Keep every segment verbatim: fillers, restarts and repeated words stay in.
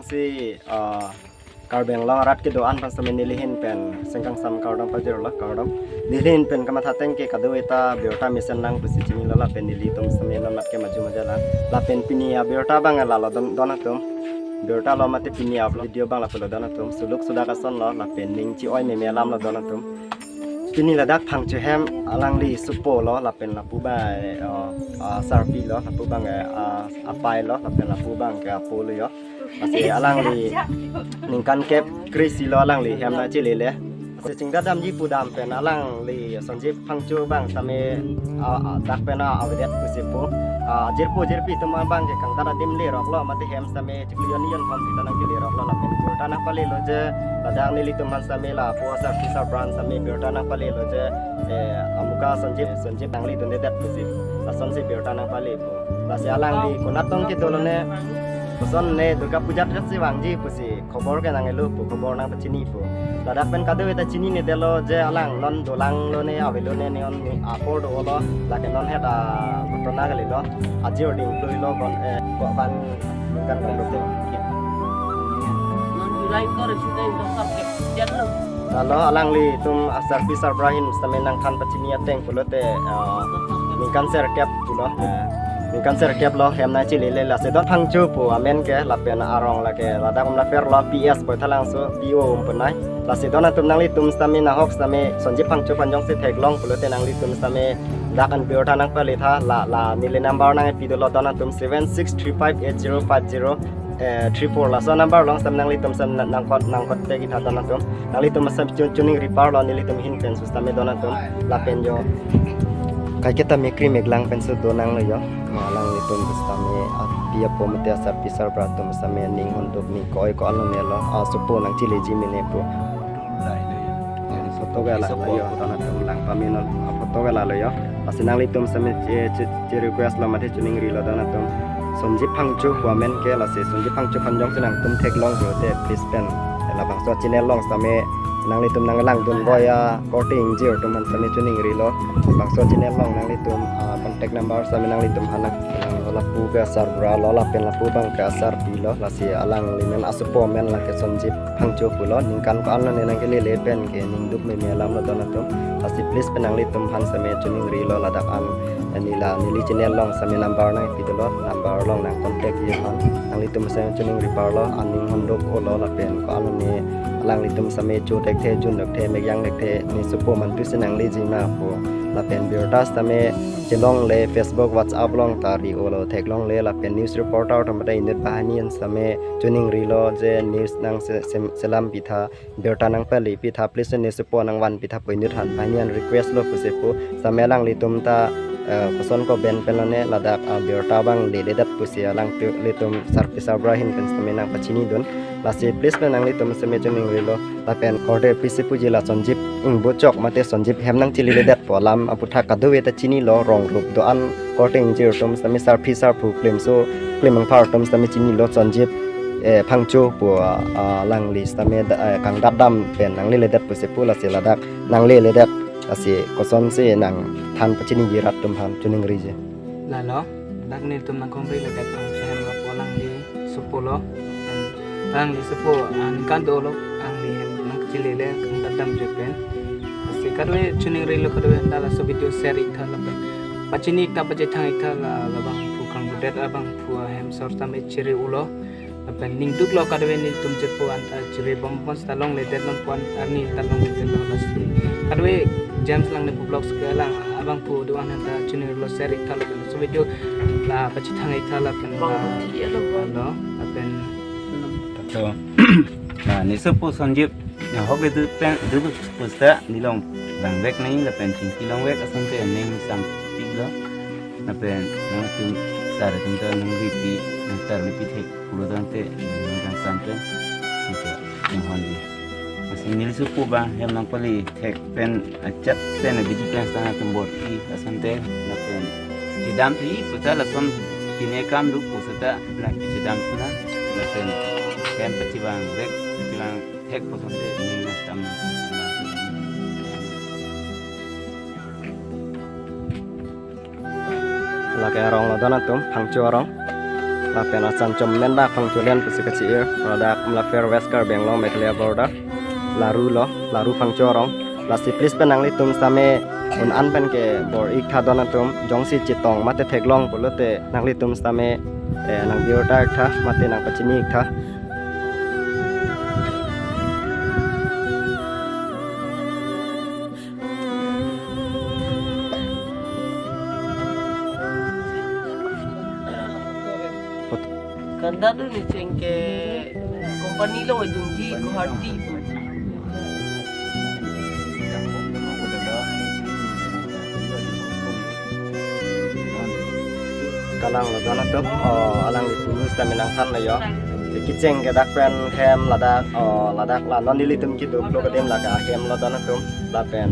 Si, ah, Karbi Anglong arat kedo-an aphan sitame nelihin pen sengkangsam kardom pajirlo, kardom. Nelihin pen kamatha ateng ke kadokave ta birta mesen lang pusi chinilo lapen nelitum sitame non mat ke maju maja lang. Lapen pini abirta abang lalo don, don atum. Birta lo mate pini upload video abang lapulo don atum. Suluk sudak asonlo lapen ning chi-oi meme alamlo don atum. Pini ladak Phangcho ahem alangli supo lo lapen lapu abang, eh, ah, sarpi lo, lapu abang, eh, ah, apai lo lapen lapu abang ke apo lo yo. Lasi alangli ningkan kep kre-isi lo alangli hem nangchelele. Lasi chingdam damji pu dam pen alangli Sonjip Phangcho abang sitame, ah, ah, dak pen, ah, avedet pusi pu. Ah, jirpo jirpi atum abang ke kangtat adim lerok lo mate hem sitame chiklo yon yon thom sita nangkele rok lo lapen birta nangpale lo je ladak nelitum aphan sitame lapu asarpi sarbura an sitame birta nangpale lo je, eh, amuka Sonjip, Sonjip nangli dundedet pusi. Lasonsi birta nangpale pu. Lasi alangli konat tong kedo lone, koson ne Durga Puja dress si vangji pusi khobor ke nangkelo pu, khobor nangpachini pu. Ladak pen kadokave ta chininedetlo je alang non dolang lone, avelo ne, ne on ne apor dolo, lake non het aghotona kalilo. Ajir ding plui lo kon, eh, ko ban kan kan lo. Non July ko resuta in doktor ke. Jalo. Lalo alanglitum asarpi sarbura ahin sitame nangthan pachini ateng pulote, ah, ningkan serkep pulo. Ah, ningkan serkep lo hem nangchelele, lasi don Phangcho pu amen ke lapen arong lake ladak Umlapher lo, P S Boithalangso, P O Umpunai. Lasi don atum nanglitum sitame nahok sitame Sonjip Phangcho aphan jongsi theklong pulote nanglitum sitame dak an birta nangpale tha la, la neli number nangpi dolo don atum seven six three five eight zero five zero, eh, three four, laso number along sitame nanglitum sitame nang, nang con-, nang contact-i tha don atum. Nanglitum sitame chun-, choningri parlo nelitum ahin pen sitame don atum. Lapen yo kaiketa mekri meklang pen si do nanglo yo. Ma alanglitum sitame api apo mate asarpi sarbura atum sitame ning honduk ning ko-oi ko-an lonelo. Ah, supo nangcheleji mene pu. Photo ke lalo yo, don atum lang pamenon, ah, photo ke lalo yo. Lasi nanglitum sitame che, che, che request lo mate choningrilo don atum. Sonjip Phangcho pu amen ke, lasi Sonjip Phangcho aphan jongsi nangtum theklong pulote please pen labangso channel along sitame nanglitum nanglang dunbom ya korte ingjir atum aphan sitame choningrilo. Labangso channel along nanglitum, ah, contact number sitame nanglitum aphan nang, ah, lapu ke asarbura lo lapen lapu abang ke asarpi lo, lasi alangli men asupo amen lake Sonjip Phangcho pulo, ningkan ko-an lo ne nangkelele pen ke ningduk meme alamlo don atum. Lasi please pen nanglitum aphan sitame choningrilo ladak an, eh, neli la neli channel along sitame number nangpi dolo, number along nang contact-i aphan. Nanglitum sitame choningri parlo, aning honduk olo lapen ko-an lo ne alanglitum sitame cho thekthe, jun thekthe, mekyang thekthe, ne supo mantu si nangleji ma pu. Lapen birta sitame chelongle, Facebook, WhatsApp along ta ri-olo, theklongle lapen news reporter atum mate inut banghini an sitame choningrilo je news nang se-, sem-, selam pitha, birta nangpale pitha, please ne supo nangvan pitha pu inut aphan banghini an request lo pusi pu. Sitame alanglitum ta, eh, koson ko ben pen lone ladak, ah, birta abang leledet pusi alanglitum sarpi sarbura ahin pen sitame nangpachinidun. Lasi please pen nanglitum sitame choningrilo. Lapen korte pisi puji la Sonjip ingbochok mate Sonjip hem nangcheleledet pu alam aputhak kadokave ta chinilo, rong rup do-an korte ingjir atum sitame sarpi sarpo klimso klim angphar atum sitame chinilo Sonjip, eh, Phangcho pu, ah, alangli sitame da-, eh, kangdat dam pen nangleledet pusi pu, lasi ladak nangleledet, lasi kosonsi nangthan pachiniji rat atum aphan choningriji. Lalo, dak nelitum nangkongri lake Phangcho ahem lapu alangli supo lo. Alangli supo, ah, ningkan dolo, alangli nangchelele kangdat dam je pen. Lasi kadokave choningrilo, kadokave ta laso video share-ik tha lapen pachini-ik tha, pachethang-ik tha la, labangphu kangbudet abangphu ahem sor sitame chere-olo. Lapen ningduklo kadokave nelitum jirpo anta jirbom pon sita longledet non pu an arni ta longledetlo lasi. Kadokave James Langnephu Vlogs ke alang abangphu do-an anta choningrilo, share-ik tha lapen laso video la pachethang-ik tha lapen la, lo, lapen to. Na, ne supo Sonjip, na hok le du pen, du pusta, neli long vangvek nangji lapen chingki longvek asonte neli sampiklo. Lapen nangtum sar atum ta nangripi, nangtarlipi thek pulo tangte nangkangsam pen nangke nanghonji. Lasi neli supo abang hem nangpale thek pen, achat pen, abidi pen sitame atum bor-i asonte lapen chedam thi puta lason pine kam duk pu seta nangchedam suna lapen hem pachevangvek, pachevang thek pu asonte neli nangtam. Lake arong lo don atum, Phangcho arong. Lapen asan chomen bak phangcho len pusi kachi-ir, ladak Umlapher, West Karbi Anglong, Meghalaya border. Laru lo, Laru phangcho arong. Lasi please pen nanglitum sitame un-an pen ke bor-iktha don atum, jongsi chetong mate theklong pulote nanglitum sitame, eh, nang birta iktha mate nang pachini iktha. Kandat ni cheng ke company lo wajungji Guwahati. Kalang lo don atum, oh, alanglitum sitame nangthan lo yo. Kecheng ke dak pen hem ladak, oh, ladak la non nelitum kedo plo kedem laga hem lo don atum. Lapen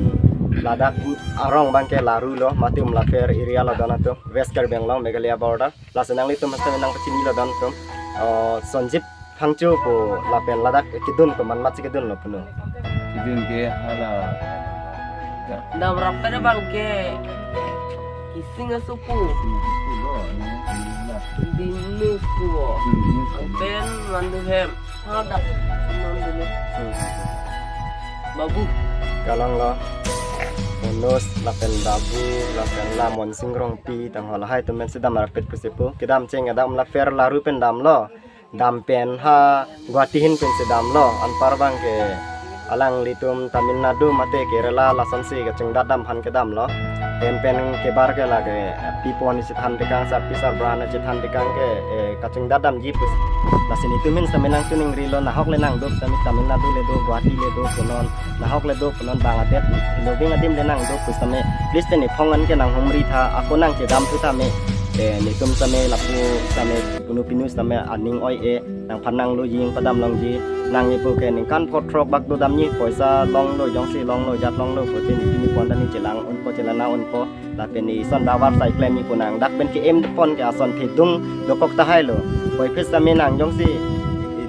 ladak arong abang ke Laru lo, mate Umlapher area lo don atum, West Karbi Anglong, Meghalaya border. Lasi nanglitum sitame nang pachini lo don atum. Oh, Sonjip phangcho pu lapen ladak kedun ko man matsi kedun lo puno. Kedun ke hala. Dam rap pen abang ke Kising asopo. Kising asopo lo, ne, ne, la. Dinu pu. Dinu pu. Pen mandu hem. Hadak. Mandu lo. Hmm. Babu. Kalang lo. Manoj lapen Babu lapen la Monsing Rongpi tang halahai atum pen si dam rapet pusi pu. Kedam cheng ke dak Umlapher Laru pen damlo. Dam pen ha Guwahati hin pen si damlo, anpar abang ke alanglitum Tamil Nadu mate Kerala lasonsi kachingdat dam aphan kedam lo. Hem pen kebar ke lake pipo ni chethan tekang, sarpi sarbura ni chethan tekang ke, eh, kachingdat damji pus. Lasi netum hin sitame nang chiningri lo, nahok le nangdo sitame Tamil Nadu le do, Guwahati le do punon, nahok le do punon, bang adet lo bing adim le nangdo pus sitame please pen ephong an ke nang humri tha, ako nang chedam thu tha me. Eh, netum sitame lapu sitame punu pinu sitame aning oi-e, nangphan nanglo jing padam longji, nang ipu ke ningkan pho throk bak do damji, poisa longlo, jongsi longlo, jat longlo, pute netum ni pon ta ne chelang unpo, chelana unpo, lapen ne ison davar sai klem ipu nang, dak pen ke em pon ke ason thedung dokok tahai lo, koi phis sitame nang jongsi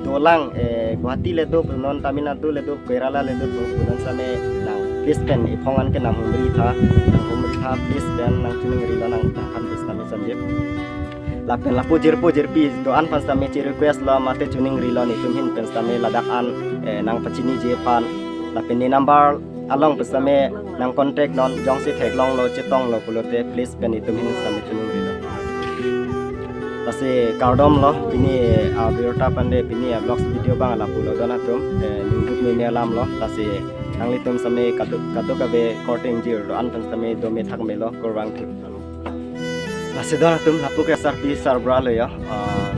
dolang, eh, Guwahati le do punon, Tamil Nadu le do, Kerala le do punon sitame nang please pen ephong an ke nang humri tha, nang humri tha, please pen nang chiningri lo nang, nangphan please sitame Sonjip. Lapen lapu jirpo jirpi do-an aphan sitame chi request lo mate chiningri lo netum hin pen sitame ladak an, eh, nang pachiniji aphan. Lapen ne number along pen sitame nang contact non jongsi theklong lo chetong lo pulote please pen netum hin sitame chiningri lo. Lasi kardom lo pini abirta pen de pini a vlogs video abang lapu lo don atum, eh, ningduk mene alam lo. Lasi nanglitum sitame kaduk kaduk ave korte ingjir do-an pen sitame dome thak me lo, kurvangthu. Lasi don atum lapu ke sarpi sarbura lo yo. Ah,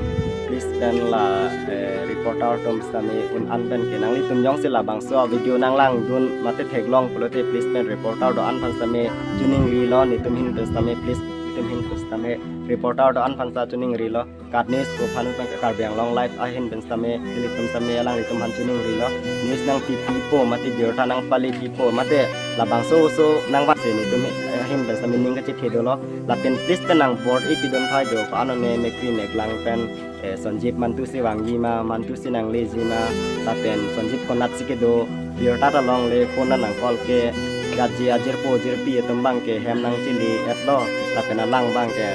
please pen la, eh, reporter atum sitame un-an pen ke nanglitum jongsi labangso video nang langdun mate theklong pulote please pen reporter do-an aphan sitame chiningri lo, netum hin pen sitame please netum hin pen sitame reporter do-an aphan sa chiningri lo. Kat News ko aphan pen Karbi Anglong Live ahin pen sitame, nelitum sitame alanglitum aphan chiningri lo. News nangpi pipo mate birta nangpale pipo mate labangso oso nang vangse netum ahin pen sitame ning kachethedolo. Lapen please pen nang bor-i pidun thai do ko-an one mekri meklang pen, eh, Sonjip mantu si vangji ma, mantu si nangleji ma, lapen Sonjip konat si kedo, birta ta longle, phone nang call ke, gatji ajirpo jirpi atum abang ke hem nang chili etlo, lapen alang abang ke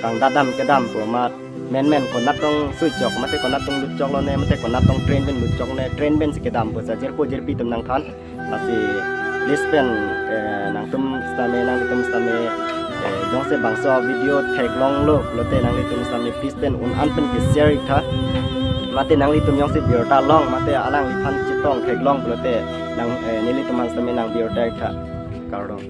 kangdadam kedam po mat, menmen konat tong suichok mate konat tong lutchok lone mate konat tong train pen lutchok ne, train pen si kedam po sa jirpo jirpi atum nangthan. Lasi please pen, eh, nangtum sitame, nanglitum sitame, eh, jongsi bangso video theklong lo pulote nanglitum sitame please pen un-an pen ke share iktha. Mate nanglitum jongsi birta long mate alangliphan chetong theklong pulote nang, eh, nelitum aphan sitame nang birta iktha. Kardom.